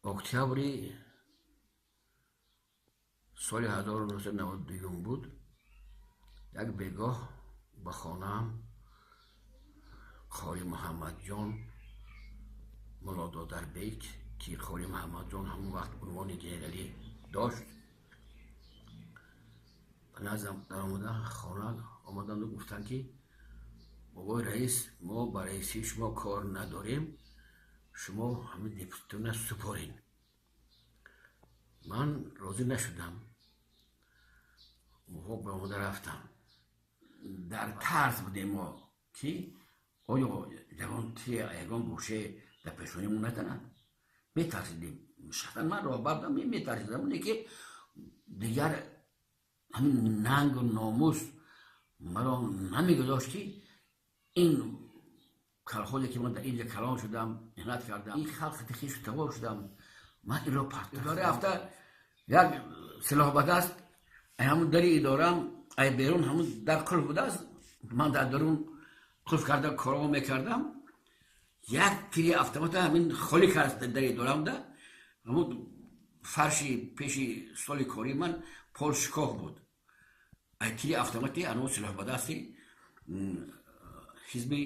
Октябри соли 1992 буд. Як бегоҳ ба хонаам Қори Муҳаммадҷон Муллододарбек, ки Қори Муҳаммадҷон ҳамон вақт унвони генералӣ дошт, ба наздам даромада, хона омаданду гуфтанд, ки бобои раис, мо ба раисии шумо кор надорем, шумо ҳамин депутатона супорен. Ман розӣ нашудам, онҳо баромада рафтам. Дар тарс будем мо, ки оё ягон тир ягон гӯше дар пешонимон натанад. Метарсидем. Шахсан ман роҳбар будам, метарсидам, лекин дигар ҳамин нангу номус маро намегузошт, ки ин колхозе, ки ман дар инҷа калон шудам, меҳнат кардам, ин халқи хешу табор шудам, ман инро партофта рафта. Як силоҳ ба даст ҳамун дари идораам, ай берун ҳамун дар қулф будааст, ман дар дарун қулф карда корҳо мекардам, як тири автомата ҳамин холӣ кард дари идораамда. Ҳамун фарши пеши столи кории ман пол шикоф буд. Ай тири автомати анво силоҳ ба дасти ҳизби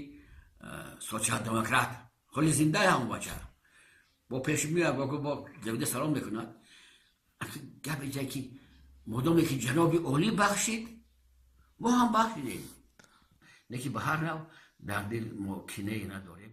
социал-демократ. Ҳоли зинда ҳамон бача бо пеш меяд, бо гавида салом мекунад. Гап иҷа, ки модоме ки ҷаноби олӣ бахшид, мо ҳам бахшидем, лекин ба ҳар нав дар дил мо кинае надорем.